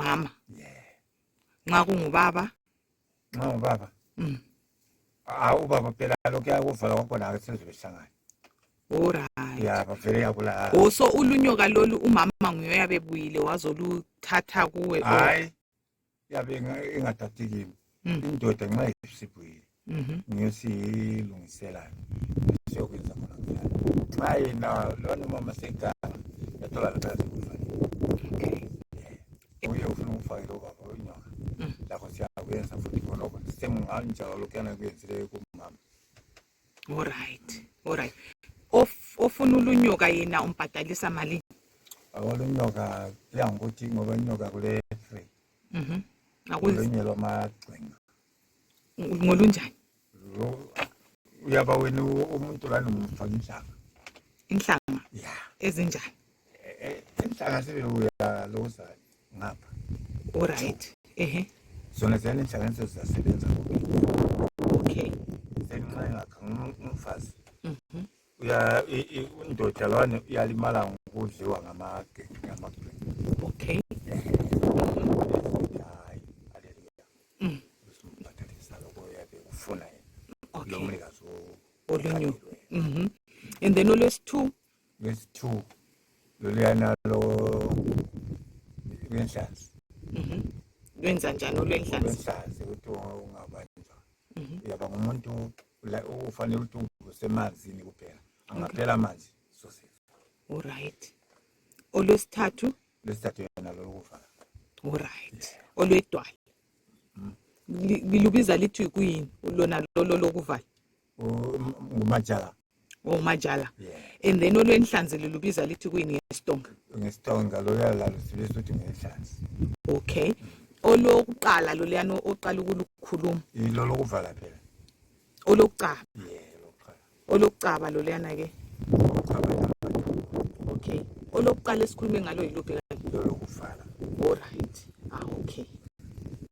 ungumama. Yeah. Nxa kungubaba. Nxa ungubaba. Ubaba phela lokhu yakuvala kwakhona akusenziwe hlangana. Alright. Yeah, bavele yakula. So ulunyoka lolu umama nguye yabebuyile wazoluthatha kuwe. Hayi. Yabe ingathathi kimi. Indoda nxa isibuyile. Ngiyosilungisela. Siyokwenza khona njalo. Nxa yena lona umama segama yathola lapha kufanele. Uye ufuna ukufakela ubaba onyoka. Lapho siyakwenza futhi khonoko semunganjalo lokuyana kuyenzile kumama. Alright. Ofuna ulunyoka yena umbhadalisa malini? Ulunyoka yangokuthi ngoba inyoka kule free. Akulunyelwa amagcinga. Ngolunjani? Uyaba wena umuntu lana umfaka inhlanga. Yeah. Ezinjani? Inhlanga sibe uyaloza ngapha. Alright. Zona ziyani inhlanga sezizasebenza. Okay. Senxa ngakhamfazi. Undoda lwana uyalimala ngokudliwa ngamagcinga. Okay. And then always two. Yes, two. Loliyana lo lwenhlanzi. Lwenza njani olwenhlanzi? Lwenhlanzi ukuthi ungabanjwa. Uyaba ngumuntu ufanele ukuthi usemanzini kuphela. Angaphela amanzi sosiza. Alright. Olwesithathu? Lesithathu yena lo kuvala. Alright. Olwedwa. Lilubiza lithi kuyini lona lo lokuvala? Ngumajala. Majala. Yeah. And then olwenhlanzi lilubiza lithi kuyini ngestonga? Ngestonga lo yalalo sibese ukuthi ngenhlanzi. Okay. Olokuqala lo liyana oqala ukukhuluma. Yilo lokuvala phela. Olokucaba. Yeah, lokuqala. Olokucaba lo liyana ke. Okay. Olokuqala esikhulume ngalo yiluphi